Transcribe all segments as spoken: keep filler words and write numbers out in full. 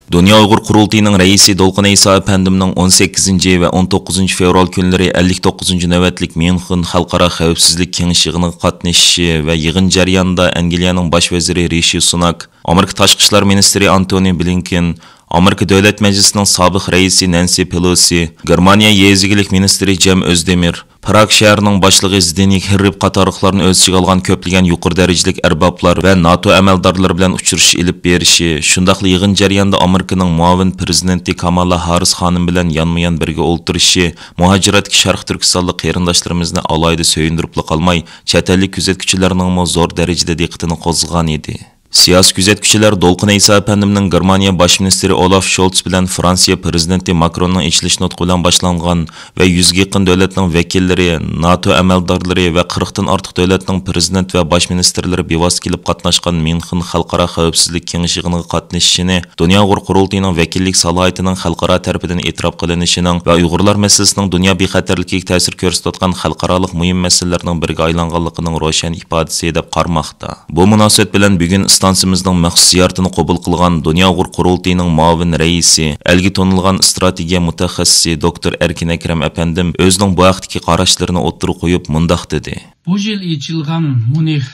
دۇنيا ئۇيغۇر قۇرۇلتىيىنىڭ رەئىسى دولقۇن ئەيسا ئەپەندىمنىڭ ئون سەككىزىنچى ۋە ئون توققۇزىنچى فېۋرال كۈنلىرى ئەللىك توققۇزىنچى نۆۋەتلىك ميۇنخېن خەلقئارا خەۋپسىزلىك كېڭىشى يىغىنىغا قاتنىشىشى ۋە يىغىن جەريانىدا ئەنگلىيەنىڭ باش ۋەزىرى رىشى سۇناك، ئامېرىكا تاشقى ئىشلار مىنىستىرى ئانتونى بلىنكېن، ئامېرىكا دۆلەت مەجلىسىنىڭ سابىق رەئىسى نەنسى پېلوسى، گېرمانىيە يېزا ئىگىلىك مىنىستىرى جەم ئۆزدېمىر، پراگ شەھىرىنىڭ باشلىقى زدېنىك ھېررىپ قاتارلىقلارنى ئۆز ئىچىگە ئالغان كۆپلىگەن يۇقىرى دەرىجىلىك ئەربابلار ۋە ناتو ئەمەلدارلىرى بىلەن ئۇچرىشىش ئېلىپ بېرىشى، شۇنداقلا يىغىن جەريانىدا ئامېرىكىنىڭ مۇئاۋىن پىرېزىدېنتى كامالا ھاررىس خانىم بىلەن يانمۇ يان بىرگە ئولتۇرۇشى مۇھاجىرەتتىكى شەرقىي تۈركىستانلىق قېرىنداشلىرىمىزنى ئالاھىدە سۆيۈندۈرۈپلا قالماي، چەت ئەللىك كۆزەتكۈچىلەرنىڭمۇ زور دەرىجىدە دىققىتىنى قوزغىغان ئىدى. سىياسىي كۆزەتكۈچىلەر دولقۇن ئەيسا ئەپەندىمنىڭ گېرمانىيە باش مىنىستىرى ئولاف شولتس بىلەن فرانسىيە پىرېزىدېنتى ماكروننىڭ ئېچىلىش نۇتقى بىلەن باشلانغان ۋە يۈزگە يېقىن دۆلەتنىڭ ۋەكىللىرى، ناتو ئەمەلدارلىرى ۋە قىرىقتىن ئارتۇق دۆلەتنىڭ پىرېزىدېنت ۋە باش مىنىستىرلىرى بىۋاسىتە كېلىپ قاتناشقان ميۇنخېن خەلقئارا خەۋپسىزلىك كېڭىشى يىغىنىغا قاتنىشىشىنى دۇنيا ئۇيغۇر قۇرۇلتىيىنىڭ ۋەكىللىك سالاھىيىتىنىڭ خەلقئارا تەرىپىدىن ئېتىراپ قىلىنىشىنىڭ ۋە ئۇيغۇرلار مەسىلىسىنىڭ دۇنيا بىخەتەرلىكىگە تەسىر كۆرسىتىۋاتقان خەلقئارالىق مۇھىم مەسىلىلەرنىڭ بىرىگە ئايلانغانلىقىنىڭ روشەن ئىپادىسى دەپ قارىماقتا. بۇ مۇناسىۋەت بىلەن بۈگۈن ئىستانسىمىزنىڭ مەخسۇس زىيارىتىنى قوبۇل قىلغان دۇنيا ئۇيغۇر قۇرۇلتىيىنىڭ مۇئاۋىن رەئىسى، ئەلگە تونۇلغان ئىستراتېگىيە مۇتەخەسسىسى دوكتور ئەركىن ئەكرەم ئەپەندىم ئۆزىنىڭ بۇ ھەقتىكى قاراشلىرىنى ئوتتۇرىغا قويۇپ مۇنداق دېدى. بۇ يىل ئېچىلغان ميۇنخ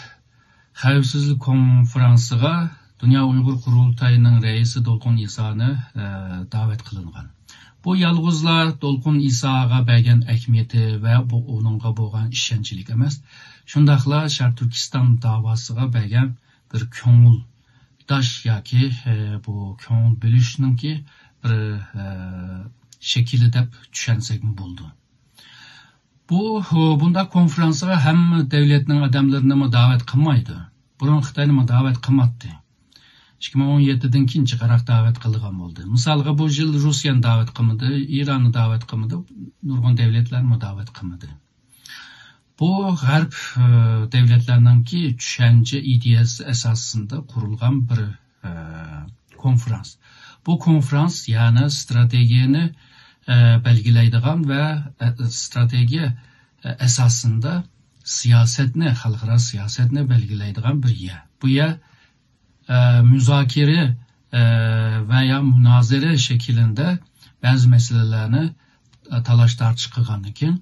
خەۋپسىزلىك كونفرانسىغا دۇنيا ئۇيغۇر قۇرۇلتايىنىڭ رەئىسى دولقۇن ئىسانى، ئە، دەۋەت قىلىنغان. بۇ يالغۇزلا دولقۇن ئىساغا بەرگەن ئەھمىيىتى ۋە بۇ ئۇنىڭغا بولغان ئىشەنچلىك ئەمەس، شۇنداقلا شەرقىي تۈركىستان داۋاسىغا بەرگەن بىر كۆڭۈلداش ياكى، ئە، بۇ كۆڭۈل بۆلۈشنىڭكى بىر، ئە، شەكلى دەپ چۈشەنسەكمۇ بولىدۇ. بۇ، بۇنداق كونفرانسقا ھەممە دۆلەتنىڭ ئادەملىرىنىمۇ دەۋەت قىلمايدۇ. بۇرۇن خىتاينىمۇ دەۋەت قىلماتتى. ئىككى مىڭ ئون يەتتىدىن كېيىن جىقراق دەۋەت قىلىدىغان بولدى. مىسالغا، بۇ يىل روسىيەنى دەۋەت قىلمىدى، ئىراننى دەۋەت قىلمىدى، نۇرغۇن دۆلەتلەرمۇ دەۋەت قىلمىدى. بۇ غەرب، ئە، دۆلەتلەرنىڭكى چۈشەنچە ئىدىيەسى ئاساسىدا قۇرۇلغان بىر ئە، كونفرانس. بۇ كونفرانس، يەنى ستراتېگىيەنى، ئە، بەلگىلەيدىغان ۋە، ئە، ستراتېگىيە، ئە، ئاساسىندا سىياسەتنى، خەلقئارا سىياسەتنى بەلگىلەيدىغان بىر يەر. بۇ يەر، ئە، مۇزاكىرە، ئە، ۋە يا مۇنازىرە شەكلىدە بەزى مەسىلىلەرنى، ئە، تالاش-تارتىش قىلغاندىن كېيىن،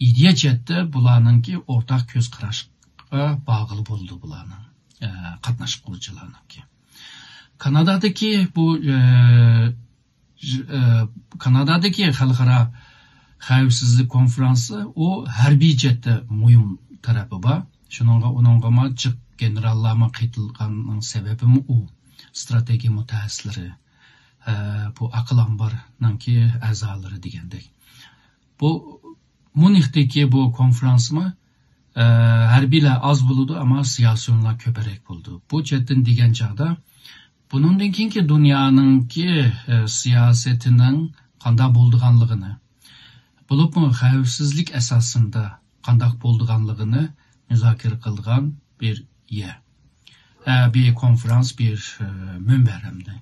ئىدىيە جەھەتتە بۇلارنىڭكى ئورتاق كۆز قاراشقا بارغىلى بولىدۇ بۇلارنىڭ، ئە، قاتناشقۇچىلارنىڭكى. كانادادىكى بۇ، ئە، ژ-، ئە، كانادادىكى خەلقئارا خەۋپسىزلىك كونفرانسى، ئۇ ھەربىي جەھەتتە مۇھىم تەرىپى بار. شۇنىڭغا، ئۇنىڭغىمۇ جىق گېنېراللارمۇ قېتىلغاننىڭ سەۋەبىمۇ ئۇ. ستراتېگىيە مۇتەخەسسىسلىرى، ئە، بۇ ئاقىل ئامبارنىڭكى ئەزالىرى دېگەندەك. بۇ مۇنىختىكى بۇ كونفرانسمۇ، ئە، ھەربىيلەر ئاز بولىدۇ، ئەمما سىياسىيونلار كۆپرەك بولىدۇ. بۇ جەھەتتىن دېگەن چاغدا، بۇنىڭدىن كېيىنكى دۇنيانىڭكى، ئە، سىياسىتىنىڭ قانداق بولىدىغانلىقىنى، بولۇپمۇ خەۋپسىزلىك ئاساسىندا قانداق بولىدىغانلىقىنى مۇزاكىرە قىلىدىغان بىر يەر. ئە، بىر كونفرانس، بىر، ئە، مۇنبەر ئەمدى.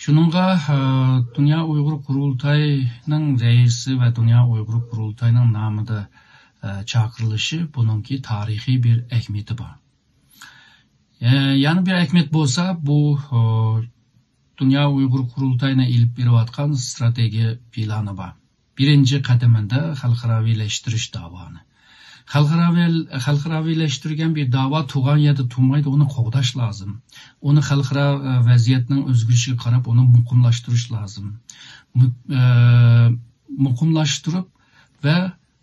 شۇنىڭغا، ئە، دۇنيا ئۇيغۇر قۇرۇلتايىنىڭ رەئىسى ۋە دۇنيا ئۇيغۇر قۇرۇلتايىنىڭ نامىدا، ئە، چاقىرىلىشى بۇنىڭكى تارىخىي بىر ئەھمىيىتى بار. ئە، يەنە بىر ئەھمىيەت بولسا، بۇ، ئە، دۇنيا ئۇيغۇر قۇرۇلتايىنى ئېلىپ بېرىۋاتقان ستراتېگىيە پىلانى بار. بىرىنچى قەدىمىدە خەلقئاراۋىلەشتۈرۈش داۋانى. خەلقئاراۋىل-، خەلقئاراۋىلەشتۈرگەن بىر داۋا تۇرغان يەردە تۇرمايدۇ، ئۇنى قوغداش لازىم. ئۇنى خەلقئارا، ئە، ۋەزىيەتنىڭ ئۆزگىرىشىگە قاراپ، ئۇنى مۇقىملاشتۇرۇش لازىم. مۇ-، ئە، مۇقىملاشتۇرۇپ ۋە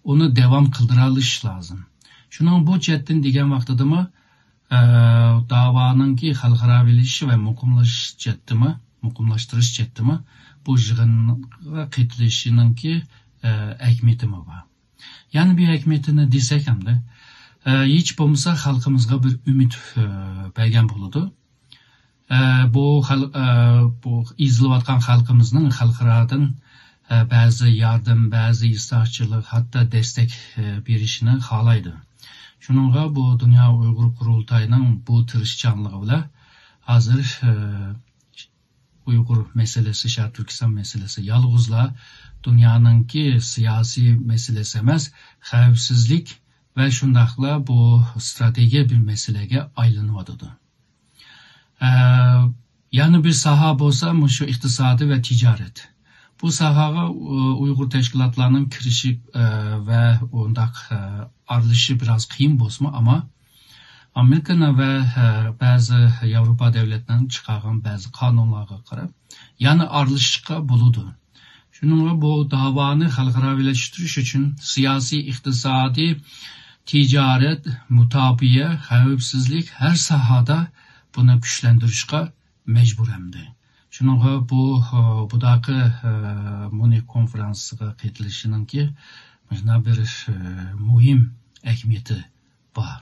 ئۇنى داۋام قىلدۇرالىشىش لازىم. شۇنىڭ بۇ جەھەتتىن دېگەن ۋاقتىدىمۇ، ئە، داۋانىڭكى خەلقئاراۋىلىشىش ۋە مۇقىملىشىش جەھەتتىمۇ، مۇقىملاشتۇرۇش جەھەتتىمۇ بۇ يىغىنغا قېتىلىشىنىڭكى، ئە، ئەھمىيىتىمۇ بار. يەنە بىر ئەھمىيىتىنى دېسەك ئەمدى، ئە، ھېچ بولمىسا خەلقىمىزغا بىر ئۈمىد، ئە، بەرگەن بولىدۇ. ئە، بۇ خەل-، ئە، بۇ ئېزىلىۋاتقان خەلقىمىزنىڭ خەلقئارادىن، ئە، بەزى ياردەم، بەزى ھېسداشچىلىق، ھەتتا دەستەك، ئە، بېرىشىنى خالايدۇ. شۇنىڭغا بۇ دۇنيا ئۇيغۇر قۇرۇلتايىنىڭ بۇ تىرىشچانلىقى بىلەن ھازىر، ئە، ئۇيغۇر مەسىلىسى، شەرقىي تۈركىستان مەسىلىسى يالغۇزلا دۇنيانىڭكى سىياسىي مەسىلىسى ئەمەس، خەۋپسىزلىك ۋە شۇنداقلا بۇ ستراتېگىيە بىر مەسىلىگە ئايلىنىۋاتىدۇ. ئە، يەنە بىر ساھە بولسا مۇشۇ ئىقتىسادىي ۋە تىجارەت. بۇ ساھەگە ئۇيغۇر تەشكىلاتلارنىڭ كىرىشىپ ۋە ئۇنداق ئارىلىشىشى بىراز قىيىن بولسىمۇ، ئەمما ئامېرىكىنىڭ ۋە بەزى ياۋروپا دۆلەتلىرىنىڭ چىقارغان بەزى قانۇنلارغا قاراپ يەنە ئارىلىشىشقا بولىدۇ. شۇنىڭغا بۇ داۋانى خەلقئاراۋىلەشتۈرۈش ئۈچۈن سىياسىي، ئىقتىسادىي، تىجارەت، مۇداپىئە، خەۋپسىزلىك ھەر ساھەدە بۇنى كۈچلەندۈرۈشقە مەجبۇر ئەمدى. شۇنىڭغا بۇ بۇداقى مۇنىخ كونفېرانسىغا قېتىلىشىنىڭكى مۇشۇنداق بىر مۇھىم ئەھمىيىتى بار.